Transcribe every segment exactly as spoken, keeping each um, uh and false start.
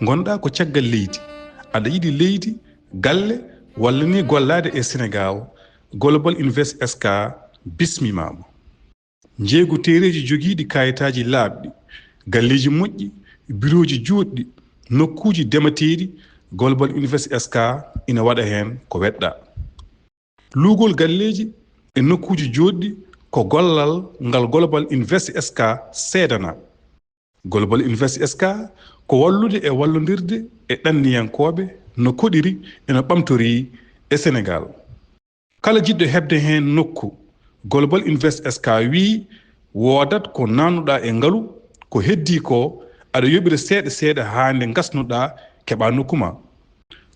Ngonɗaa ko caggal leydi, aɗa yiɗi leydi, galle, walla ni gollaade e Senegaal, Global Invest S K bismimaama. Njeeygu teereeji jogiiɗi kaayitaaji laaɓɗi, galleeji moƴƴi, birooji juutɗi, nokkuuji demateeɗi, Global Invest S K ina waɗa heen ko weɗɗaa. Luugol galleeji e nokkuuji jootɗi ko gollal ngal Global Invest S K seedanaa. Global Invest S K ko wallude e wallondirde e ɗanniyankooɓe no koɗiri e no ɓamtorii e Senegaal. Kala jiɗɗo heɓde heen nokku, Global Invest S K wiyi woodat ko naatnuɗaa e ngalu, ko heddii ko aɗa yoɓira seeɗa seeɗa haa nde ngasnuɗaa keɓaa nokku ma.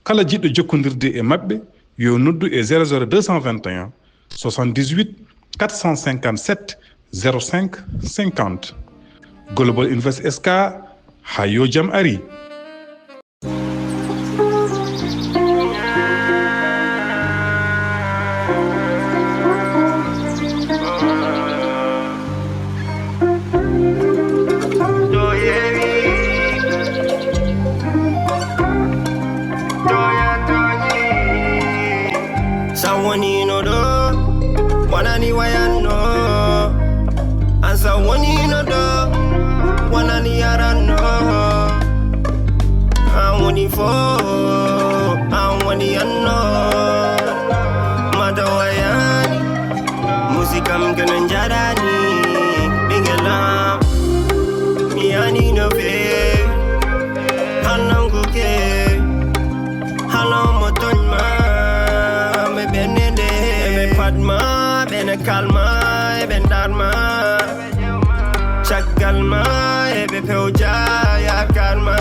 Kala jiɗɗo jokkondirde e maɓɓe yo noddu e zéro zéro deux cent vingt et un soixante-dix-huit quatre cent cinquante-sept zéro cinq cinquante. Global Invest S K, haa yo jam ari. Sa wonino ɗo, wonani wayanno. An sa wonino ɗo, wonani yaranno. An woni fo, an woni anno. Mata wayani, musikam kene njarani. Ɓingelam, mi yani no fe, hannanguke. Halo mo tooñ ma, ɓe ɓennde, ɓe pat ma, ɓe ne kalma, ɓe ndar ma. Caggal ma, ɓe pewja yaakaar ma.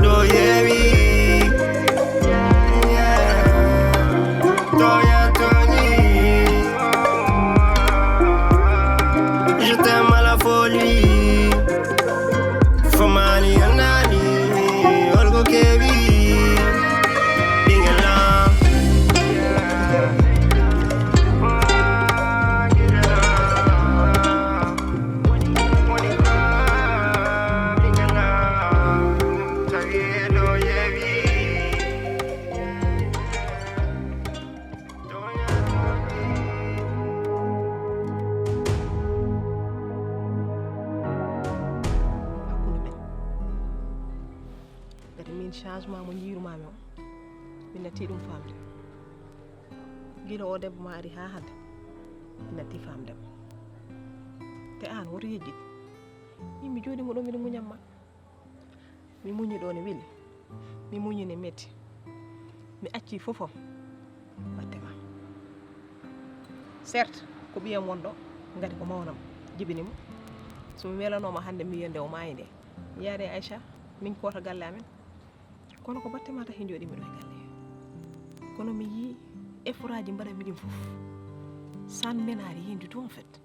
Ɗo yewi, toya toñi. Je t'aime à la folie. Fomani anani, olgo kewi, ɓingelam. Hakkunde men. Ngati min changement mo njiirumaami o, min natti ɗum faamde. Gila o debbo ma ari haa hannde, min natti faamde mo. Te aan, woto yejjit. Min mi jooɗi mo ɗo, miɗo muñan ma. Mi muñi ɗo ne weli. Mi muñi ne metti. Mi acci fof am. Batte ma. Certes, ko ɓiyam wonɗo, ngati ko mawnam jibini mo. So mi welanooma hannde, mi wiya nde o maayi nde. Mi yaade Aïcha, min koota galle amen. Kono ko batte ma tahi jooɗimi ɗo e galle he. Kono mi yii effort aji mbaɗanmi ɗin fof. Sans ménage rien du tout en fait.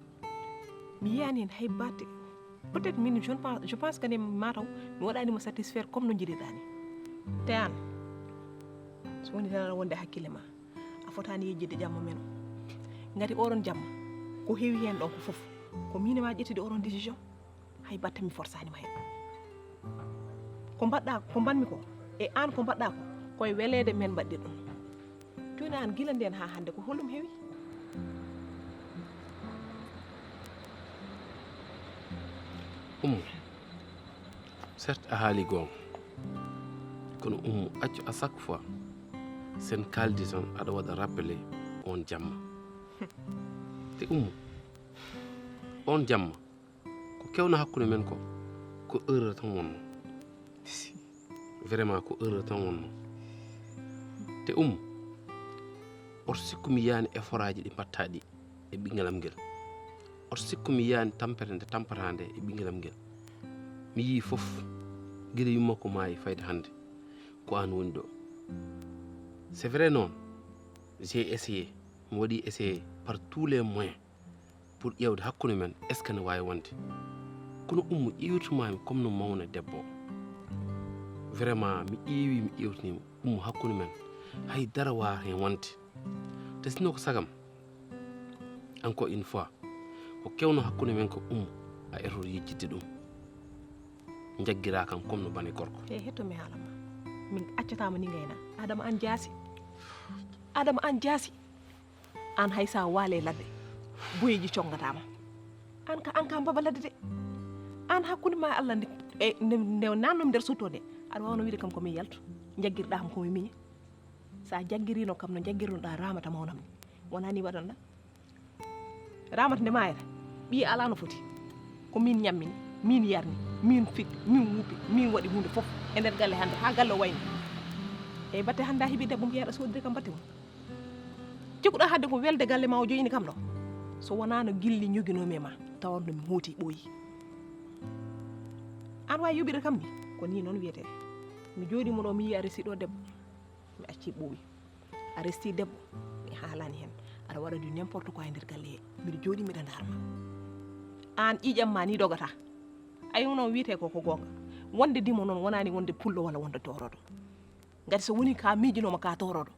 Mi yiyaani heen hay batte. Peut-être min, je ne pense, je pense kadi mataw mi waɗaani mo satisfaire comme no njiɗirɗaa ni. Te aan, so woni tan aɗa wonde hakkille ma, a fotaani yejjitde jamma men o. Ngati oɗon jamma, ko heewi heen ɗon ko fof, ko miin e ma ƴettide oɗon décision. Hay batte mi forsaani ma heen. Ko mbaɗɗa, ko mbaɗmi ko, e aan ko mbaɗɗa ko, koye weleede men mbaɗɗir ɗum. Jooni aan gila ndeen haa hannde ko holɗum heewi? Ummu, certes a haali goonga. Kono Ummu, accu à chaque fois sen kaaldi tan aɗa waɗa rappelé on jamma. Te Ummu, on jamma, ko kewno hakkunde men ko, ko erreur tan wonno. Vraiment, ko erreur tan wonno. Te Ummu, oto sikku mi yiyaani effort aji ɗi mbaɗtaa ɗi e ɓinngelam ngel. Oto sikku mi yiyaani tampere nde tampataa nde e ɓinngelam ngel. Mi yii fof, gila yumma ko maayi fayde hannde, ko aan woni ɗo. C'est vrai noon, j'ai essayé, mi waɗi essayé par tous les moyens pour ƴeewde hakkunde men, est-ce que ne waawi wonde? Kono Ummu, ƴeewirtumaami comme no mawna debbo. Vraiment, mi ƴeewi, mi ƴeewtiniima, Ummu, hakkunde men, hay dara waawaa heen wonde. Te sinno ko sagam, encore une fois, ko kewno hakkunde men ko Ummu, a etoto yejjitde ɗum. Jaggiraa kam comme no bane gorko. He, hetto mi haala ma. Min accataama ni ngayna. Adama an jaasi. Adama an jaasi. An hay sa waale ladde. Boyeji congataama. An ka, an ka mbaba ladde de. An hakkunde ma Allah nde, e, nde, nde nannom nder sutto nde. Aɗa wawno wiide kam ko min yaltu. Jaggirɗa kam ko min miñi. Sa jaggirino kam no jaggirnoɗa Ramata mawnam ni. Wona ni waɗanɗa? Ramata nde maayata, ɓiye alaa no foti. Ko min ñammini, min yarni, min figgi, min wuppi, min waɗi huunde fof e nder galle hannde, haa galle o wayni. Eyi, batte hannde a heɓi debbo mbiyaɗa sodde kam batte mum. Cikkuɗa hannde ko welde galle ma o joyini kam ɗo. So wonaa no gilli ñoginoomi e ma, tawanno mi hooti ɓooyi. An wawi yoɓirde kam ni, ko ni noon wiyetee. Mi jooɗimo ɗo mi yiyi a resi ɗo debbo. Mi acci ɓooyi. A resti debbo, mi haalani hen. Aɗa waɗa du n'importe quoi e nder galle he. Mbiɗa jooɗi mbiɗa ndaar ma. An ƴiƴam ma ni dogata. Ayi onon wiyete ko ko goonga. Wonde dimo noon wonani wonde pullo walla wonde toroɗo. Ngati so woni ka miijinoma ka toroɗo.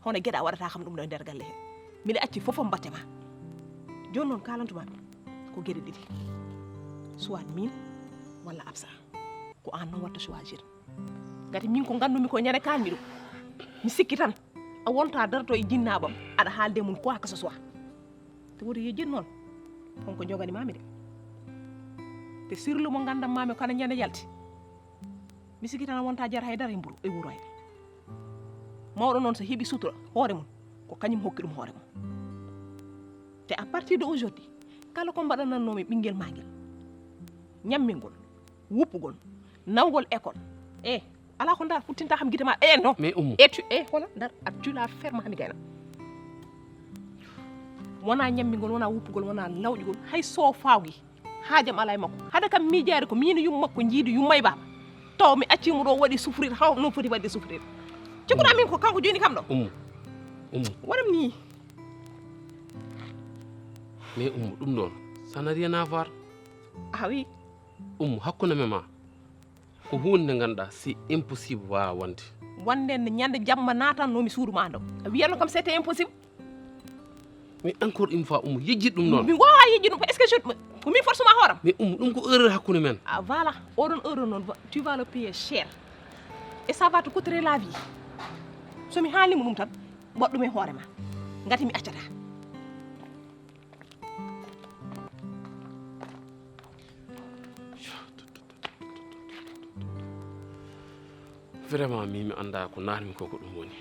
Hono geɗa waɗata kam ɗum ɗo e nder galle he. Mbiɗa acci fof mbatte ma. Jooni noon kalantuma ɓe. Ko geɗe ɗiɗi. Soit min walla Absa. Ko an noon watta choisir. Ngati min ko nganndu-mi ko ñande kaanmi ɗum. Mi sikki tan a wonta darto e jinnaabam aɗa haalde mum quoi que ce soit. Te woto yejjit noon. On ko jogani mami de. Te sirlu mo ngandam mami kala ñande yalti. Mi sikki tan a wonta jar haydara e mburu e wuro he. Mawɗo noon so heɓi sutura hoore mum ko kañum hokki ɗum hoore mum. Te à partir de aujourd'hui kala ko mbaɗanannoomi ɓinngel ma ngel ñammingol wuppugol nawgol école e ala ko ndar futtinta kam gite ma e non mais ummu e tu e hola ndar a tu la ferme hami gayna wona ñammingol wona wuppugol wona lawƴugol hay so fawgi haajam ala e makko hade kam miijaade ko miino yum makko jiidi yummay baaba taw mi accimo ɗo waɗi souffrir haw non foti waɗde souffrir cikkuɗa min ko kanko joni kam ɗo ummu ummu waɗam ni mais ummu ɗum ɗon ça n'a rien à voir ah oui ummu hakkunde men ma ko hunde nde ngannduɗaa c'est impossible waawa wonde wonde nde ñande jamma natannomi suudu ma ɗo a wiyatno kam c'était impossible mais encore une fois ummu yejjit ɗum noon mi wawa yejjit ɗum est ce que je ko min forcement hooram mais ummu ɗum ko erreur hakkunde men ah voilà oɗon erreur noon tu vas le payer cher et ça va te coûter la vie somi haalnima ɗum tan waɗ ɗum e hoore ma ngati mi accata vraiment min mi annda ko nanmi ko ko ɗum woni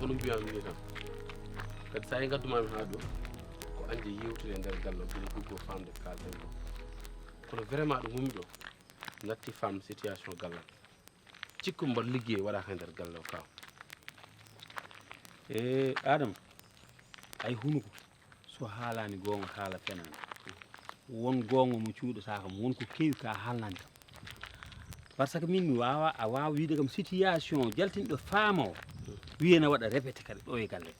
kono mbiyami ni tan kadi sa e gaddumami ha ɗo ko ande yewtude e nder galle o ɓuri guggo famde kalten ko kono vraiment ɗo gummi ɗo natti femme situation gallal cikku mbaɗ liggey waɗaka e nder galle o kaw e adama ay hunuko so haalani goonga haala fenani won goonga mo cuuɗata kam won ko kewi ka haalnani kam par ce que min mi wawa a wawa wiide kam situation jaltinɗo faama o wiyene waɗa répété kadi ɗo e galle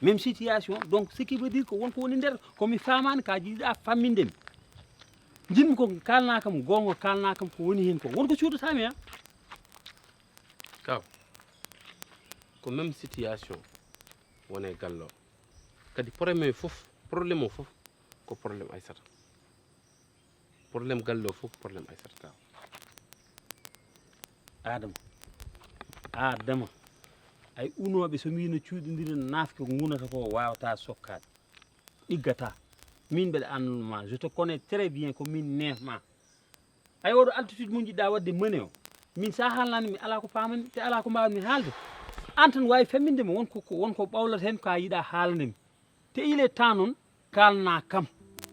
même situation donc ce qui veut dire ko won ko woni nder komi famani ka jiɗiɗa famminde mi jinmi ko kalna kam goonga kalna kam ko woni hen ko won ko cuuɗatami a kaw ko même situation wone galle o kadi problème o fof problème o fof ko problème aysata problème galle o fof ko problème aysata kaw adama adama ay unoɓe so mbino cuuɗidiri nafke ko gunata ko wawata sokkade ɗiggata min mbeɗa annuma je te connais très bien ko min nefma ay oɗo altitude mo jiɗɗa wadde mone o min sa haalnani mi ala ko pamani te ala ko mbawanmi haalde an tan wawi famminde mi wonko wonko ɓawlata hen ka yiɗa haalande mi te il est temps noon kalna kam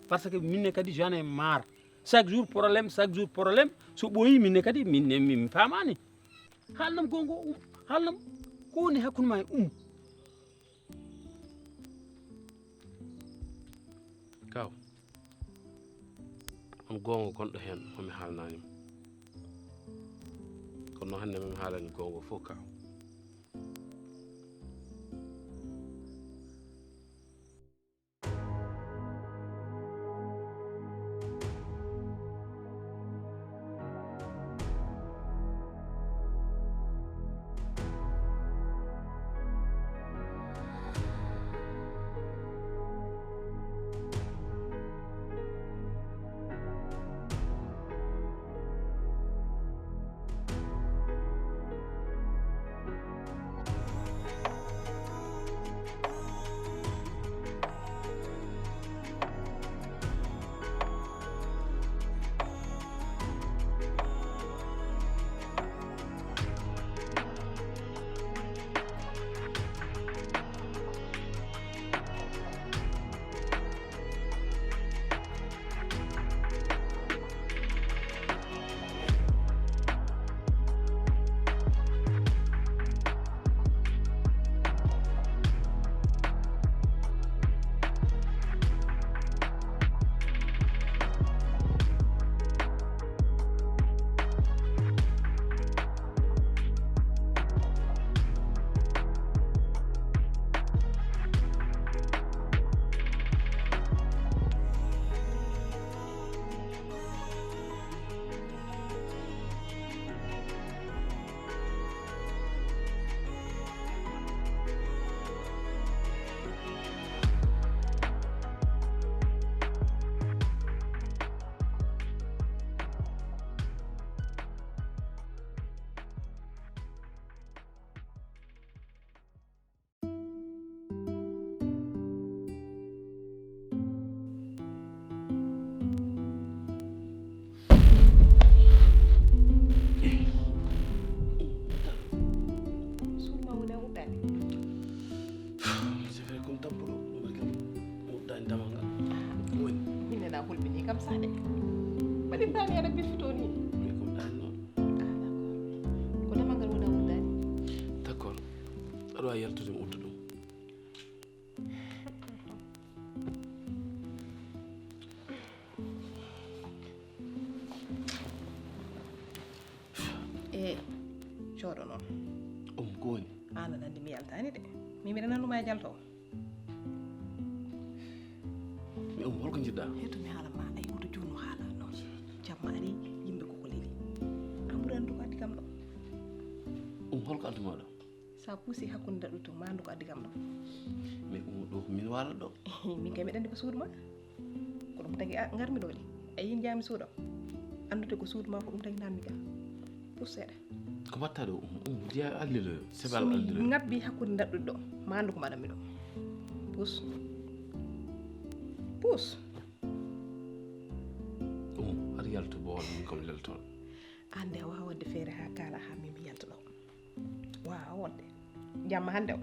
par ce que minne kadi j'en ai marre chaque jour problème chaque jour problème so ɓooyi minne kadi minne mi famani haalnam gongo um haalnam ko woni hakkude ma e um kaw on goonga gonɗo heen homi haalnanima kono noon hannde mami haalani goonga fof kaw Mini kam sade. Mbaɗirɗa mi aɗa birfito ni. Min ko ɗanno. Ah, d'accord. Ko damal ngal woni a uddaani? D'accord. Aɗa waawi yaltude mi udda ɗum. E jooɗo noon. Um ko woni? Aan aɗa anndi mi yaltaani de. Min mbiɗa nannduma e jalto. Mi um holko njiɗɗa? Heɗto mi haala ma, ay, hoto jooni o haala noon. Jamma ari, yimɓe koko leli. An ɓuri anndu ko addi kam ɗo. Um holko addi ma ɗo? Sa puusi hakkunde daɗɗo to, ma anndu ko addi kam ɗo. Mi um ɗo ko min wala ɗo. Min kay mbiɗa anndi ko suudu ma. Ko ɗum tagi a ngarmi ɗo de. A yii njaami suuɗo. Anndude ko suudu ma ko ɗum tagi nanmi ga. Pus seeɗa. Ko mbatta ɗo um um ndiya allilo sebal allilo. Ngabbi hakkunde daɗɗude ɗo. Ma anndu ko mbaɗanmi ɗo. Pus. Pus. Um aɗa yaltu boowal min kam leltoon. Annde a waawa waɗde feere haa kaala haa min mi yalta ɗo. Waawa wonde. Jamma hannde o.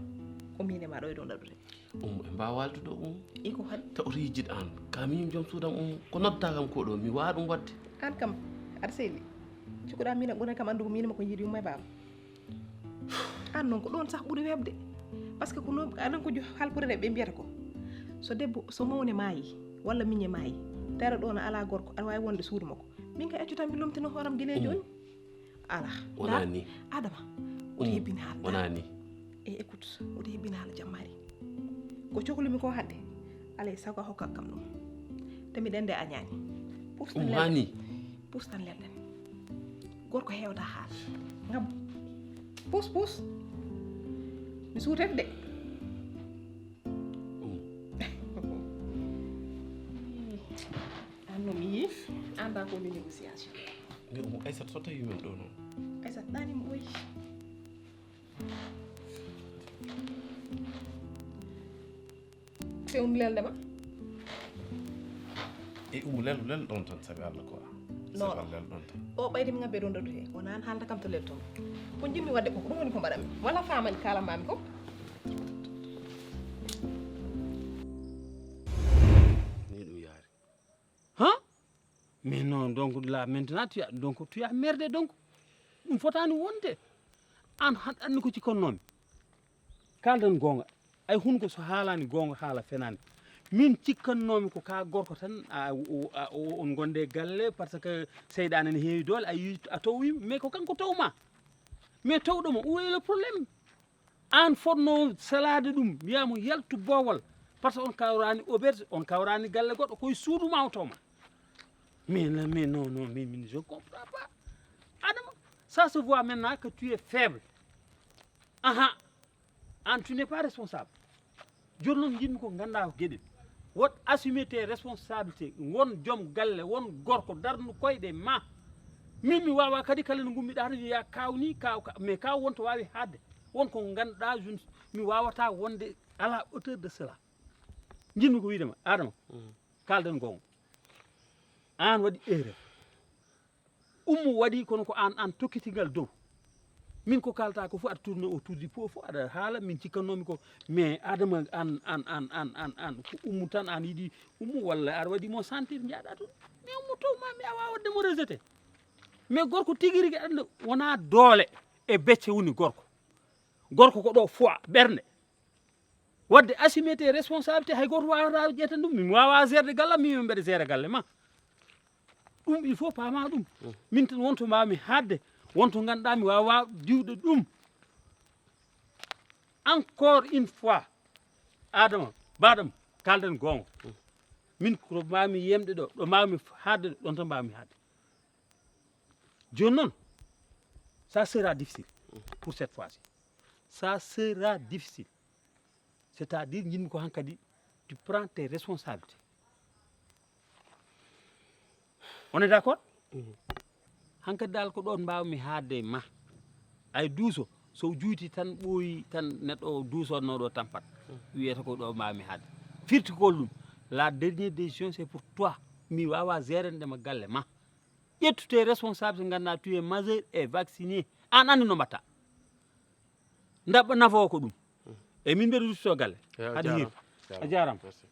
Ko min e ma ɗo e ɗo daɗɗude. Um e mbaawa waaldude um. Iko haɗi. Taw oto yejjit aan. Ka miñum joom suudam um ko nodda kam ko ɗo mi waawa ɗum waɗde. Aan kam aɗa sehli. Cikkuɗa min a ɓuran kam anndugo min e makko njiidi yumma e baaba. Aan noon ko ɗoon sah ɓuri weeɓde. Par ce que ko noon aɗan ko halpure ɗe ɓe mbiyata ko so debbo so mawne maayi walla miñe maayi tawi aɗa ɗo no alaa gorko aɗa waawi wonde suudu makko. Min kay accu tan mi lomtino hooram gila e jooni. Alaa. Wonaa nii. Adama. Woto hebbin haala. Wonaa nii. E écoute, woto hebbin haala jammaari. Ko cohlumi ko hannde, alaa e sago a hokkat kam ɗum. Te miɗa anndi a añaani. Pus tan lelɗen. Pus tan lelɗen. Gorko heewata haala. Ngam. Pus, pus. Mi suutete de. Aan no mi yii, annda ko woni négociation. Nde omo Aysata so tawi men ɗo noon. Aysata ɗaani mo oyi. Te um lelde ma? E um lel lel ɗon tan sabi Allah ko a. Non. Sabi Allah lel ɗon tan. O ɓayde mi ngabbe ɗon daɗu he. Wona an haalta kam to lel to. Ko jimmi wadde ko ɗum woni ko mbaɗanmi. Wala faamani kala mami ko. Ni ɗum yaari. Hein? Mais non, donc là maintenant tu as donc tu as merdé donc. Ɗum fotaani wonde. An han anni ko cikkonnoomi. Kaldan goonga. Ay hunko so haalaani goonga haala fenaani. Min cikkannoomi ko ka gorko tan a, o- a- o- on gonde galle parce que seyɗaane ne heewi doole a yi a towima mais ko kanko towma. Mais towɗoma où est le problème? An fotno salade ɗum wiyamo yaltu boowal parce que on kawrani auberge on kawrani galle goɗɗo koye suudu ma o towma. Mais là, mais non non mais min je comprends pas. Adama, ça se voit maintenant que tu es faible. Aha. An tu n'es pas responsable. Joni noon jinmi ko ganda ko gueɗel. Wot assumer tes responsabilités won joom galle won gorko darnu koyɗe ma. Min mi wawa kadi kala no gummi ɗa tan ya kawni kaw ka- mais kaw wonto wawi hadde. Won ko ganduɗa jun mi wawata wonde à la hauteur de cela. Jinmi ko wiidema Adama. Kalden gonga. An waɗi erreur. Ummu waɗi kono ko an an tokkitigal dow. Min ko kalta ko fof aɗa tourne autour du pot fof aɗa haala min cikkannoomi ko. Mais adama an an an an an an ko ummu tan an yiɗi ummu walla aɗa waɗi mo sentir njaɗa toon. Mi ummu to ma mi awa waɗde mo rejeté. Mais gorko tigi rigi aɗa wona doole e becce woni gorko. Gorko ko ɗo foi ɓernde. Wadde assumer tes responsabilités hay goto wawata ƴettan ɗum min wawa gerde galle am min mbeɗa gere galle ma. Ɗum il faut pama ɗum. Min tan wonto mbawmi hadde wonto ganduɗa mi wawa diwde ɗum. Encore une fois adama baɗam kalden gonga. Min ko mbawmi yemde ɗo ɗo mbawmi hadde ɗo ɗon tan mbawmi hadde. Joni noon ça sera difficile pour cette fois-ci. Ça sera difficile. C'est-à-dire jinmi ko hankadi tu prends tes responsabilités. On est d'accord? Hankadi dal ko ɗon mbawmi haadde ma. Ay duuso so juuti tan ɓooyi tan neɗɗo o duusonnoɗo tampat. Wiyata ko ɗo mbawmi haadde firti ko ɗum. La dernière décision c'est pour toi. Mi wawa gérande ma galle ma. Ƴettu tes responsabilités ganduɗa tu es majeur et vacciné. An andi no mbatta. Ndaɓɓa nafoowo ko ɗum. E min mbeɗa rutto galle. Hade hir a jarama. Merci.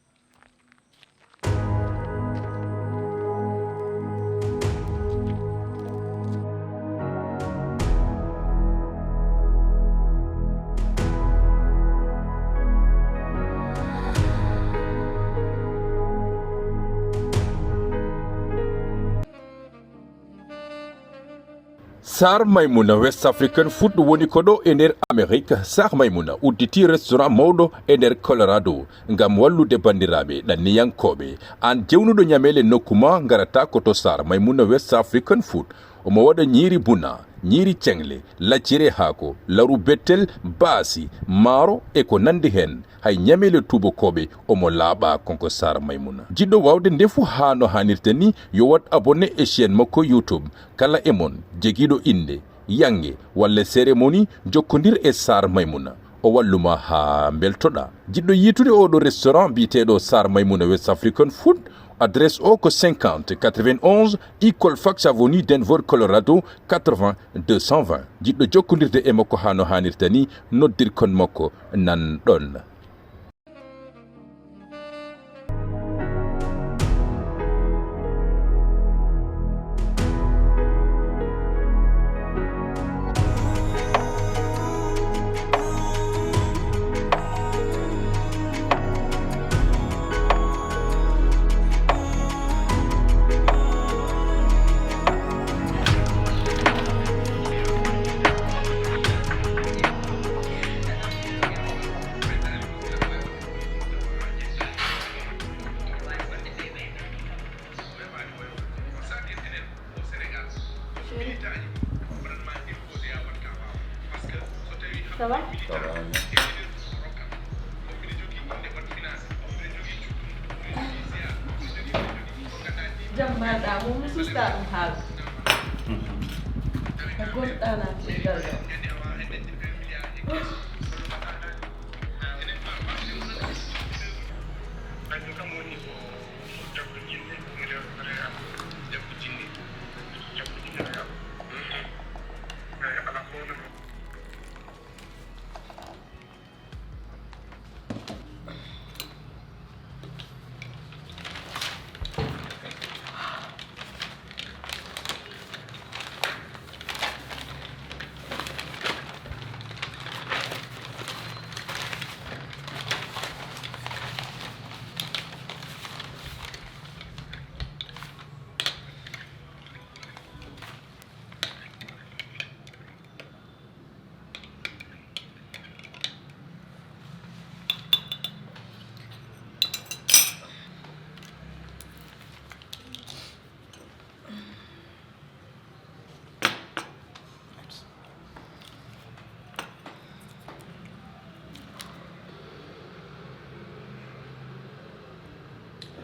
Sar Maymuna West African Food woni ko ɗo e nder Amerik. Sar Maymuna udditi restaurant mawɗo e nder Colorado ngam wallude banndiraaɓe ɗanniyankooɓe. Aan jewnuɗo ñameele nokku ma, ngarata ko to Sar Maymuna West African Food. Omo waɗa ñiiri buna, ñiiri ceŋle, lacciri e haako, laru bettel, baasi, maaro e ko nanndi heen. Hay ñameele tuubakooɓe omo laaɓa, kanko Sar Maymuna. Jiɗɗo waawde ndefu haa no haanirta ni, yo waɗ abonné e chaîne makko YouTube. Kala e mon jogiiɗo innde, yannge walla cérémonie, jokkondir e Sar Maymuna. O wallu ma haa mbeltoɗaa. Jiɗɗo yiitude oɗo restaurant biyeteeɗo Sar Maymuna West African Food, adresse o ko cinquante quatre-vingt-onze Eagle Fax Avenue, Denver, Colorado, quatre-vingts deux cent vingt. Jiɗɗo jokkondirde e makko haa no haanirta ni, noddir kon makko nan ɗon. Ça va? Ça va. Jam mbaɗa ɗum, mi susta ɗum haala. Ko gonɗa na caggal ɗo.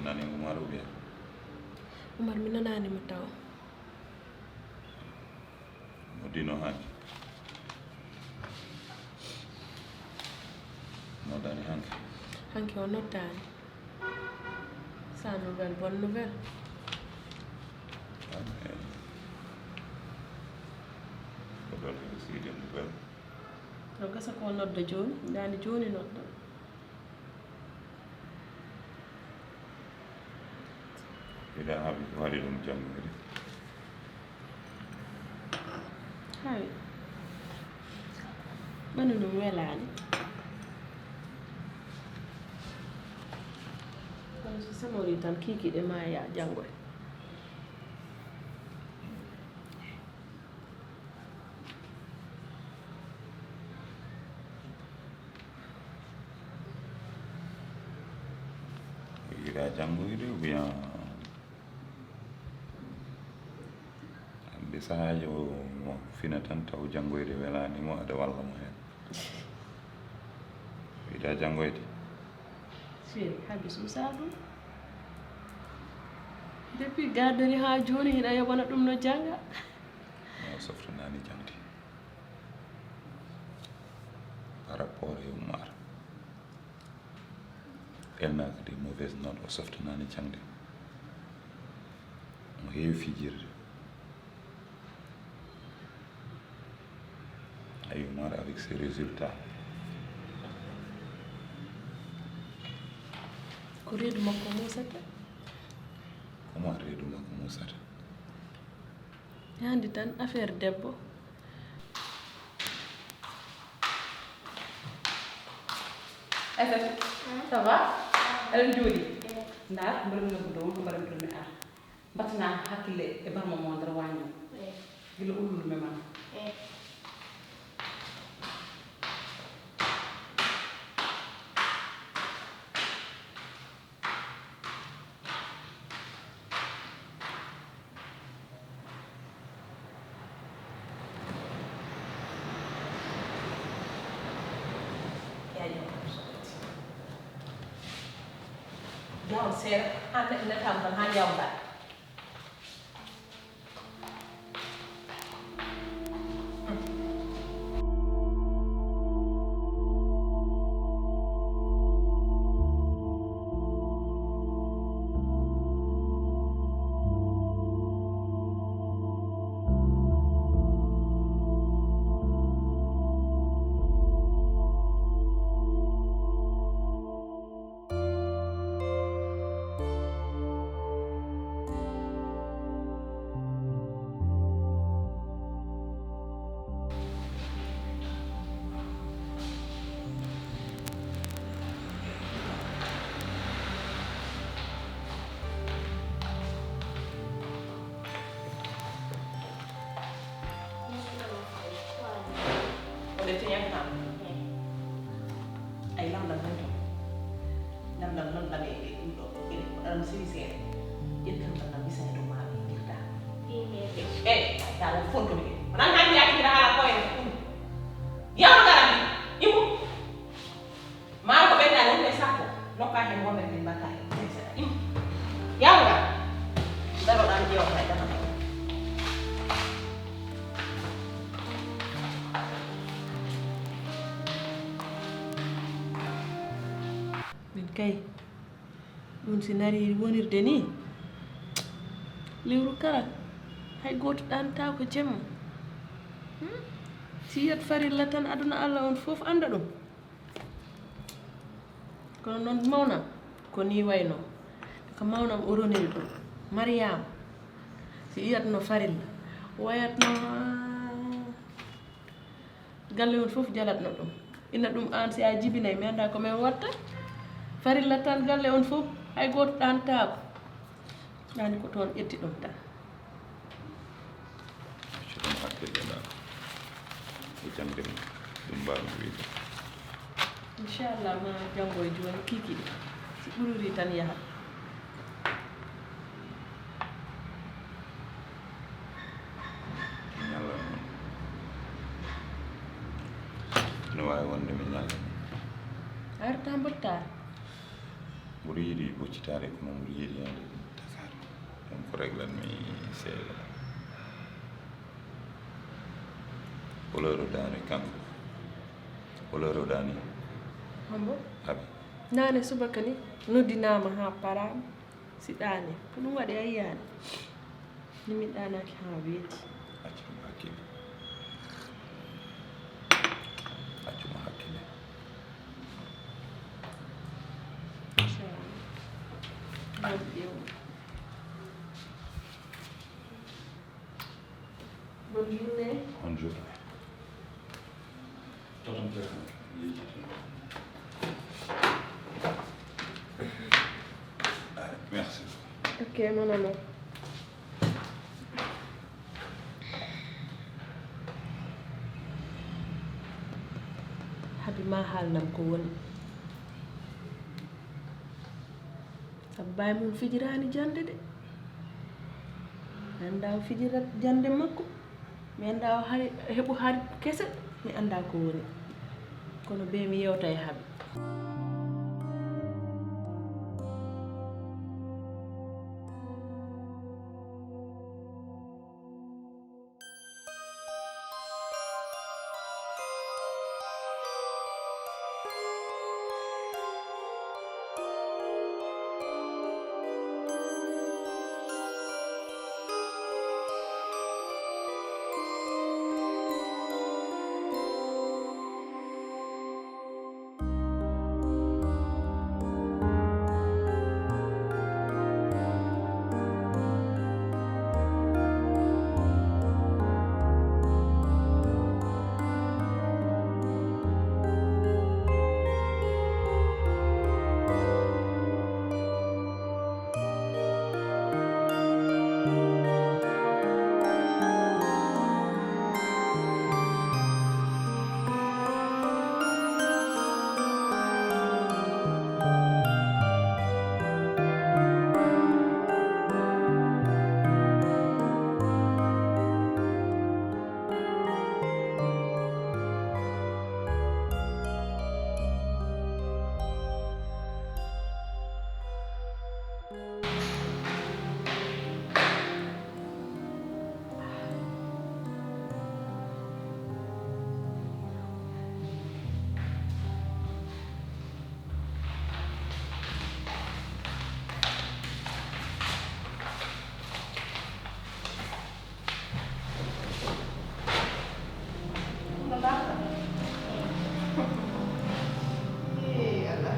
Nani Umar ou bien? Umar, mi nanaani mo taw. Noddino hanki? Noddaani hanki? Hanki o noddaani. Sans nouvelle, bonne nouvelle. Ah, mais ko ɗon aussi des nouvelles. No gasa ko nodda jooni, ndaani jooni nodda. Ila haɓi ko waɗi ɗum janngude. Hay. Ɓandu ɗum welaani. Kono so semori tan kiikiiɗe ma ya janngoy. Yiɗa janngoyde ou bien hannde sahaaji o mo fina tan taw janngoyde welaani mo, aɗa walla mo heen? Yiɗa janngoyde? Chéri, haɓe suusaa ɗum. Depuis garderie haa jooni hiɗa yoɓana ɗum no jannga. Mais o softanaani jaŋde. Par rapport e Umar, elle n'a que des mauvaises notes, o softanaani jaŋde. Omo heewi fijirde. Ay, Umar avec ses résultats. Ko reedu makko muusata. Comment reedu makko muusata? Hannde tan affaire debbo. Aysatu, ça va? Eɗen jooɗi. Ndaar, mbaɗa mi noddude on, ko mbaɗa mi toon mi ara. Mbattanaa hakkille e barma mo nder waañ o. Gila ulludu me man. Jawon seeɗa, an neɗɗo netaama tan haa jawon ngaa. Oɗe teñata kam. Ay lamɗam tan kam. Lamɗam non ɗam e ɗum ɗo. Ene ɗam siri seeɗa. Ƴettan tan ɗam bisa e dow maaɗa e jirta. Eyi, tawa fonto mi. Wonaa hannde yaaki mbiɗa haala ko en ɗum. Yawno ngaran mi. Immo. Maa ko ɓeydaani wonde e sappo, nokkaa heen wonde min mbaɗtaa heen. Ɗum seeɗa. Im. Yaw ngal. Daroɗaa mi ƴeewata e dama. Min kay, ɗum si nari wonirde nii, lewru kala, hay gooto ɗaantaako jemma. Hmm? Si yiyat farilla tan, aduna Allah on fof annda ɗum. Kono noon mawnam ko nii waynoo, ko mawnam o roniri ɗum. Mariyaama, si iyatno farilla, wayatno, galle on fof jalatno ɗum. Ina ɗum aan si a jibinay, mi anndaa ko min watta. Farilla tan galle on fof, hay gooto ɗaantaako. Ɗaani ko toon ƴetti ɗum tan. Accu ɗum hakkille ɗa. E jannde mum, ɗum mbaawmi wiyde. Inchallah, ma janngo e jooni kiikiiɗe. Si ɓuriri tan yaha. Ñalla noon. Ina waawi wonde mi ñalla. A arta mbottaare. Mboɗo yiɗi boccitaade, kono mboɗo yiɗi ñande ɗum tasaade. Ɗum ko reglan mi seeɗa. Couleur o daani kanko. Couleur o daani. Hombo? Abi. Naane subaka ni noddinaama haa paraama. Si ɗaani. Ko ɗum waɗi a yiyaani. Ni min ɗaanaaki haa weeti. Accu ɗum hakkille. Accu mo hakkille. Inchallah. Bonne journée. Bonne journée. Bonne journée. Merci. Ok, mon amour. Habi ma haalnam ko woni. Sabu baay mum fijiraani jannde de. Mi anndaa o fijirat jannde makko. Mi anndaa o hari, heɓu hari kese. Mi anndaa ko woni. Kono bee mi yewta e Habi. Ee, Allah.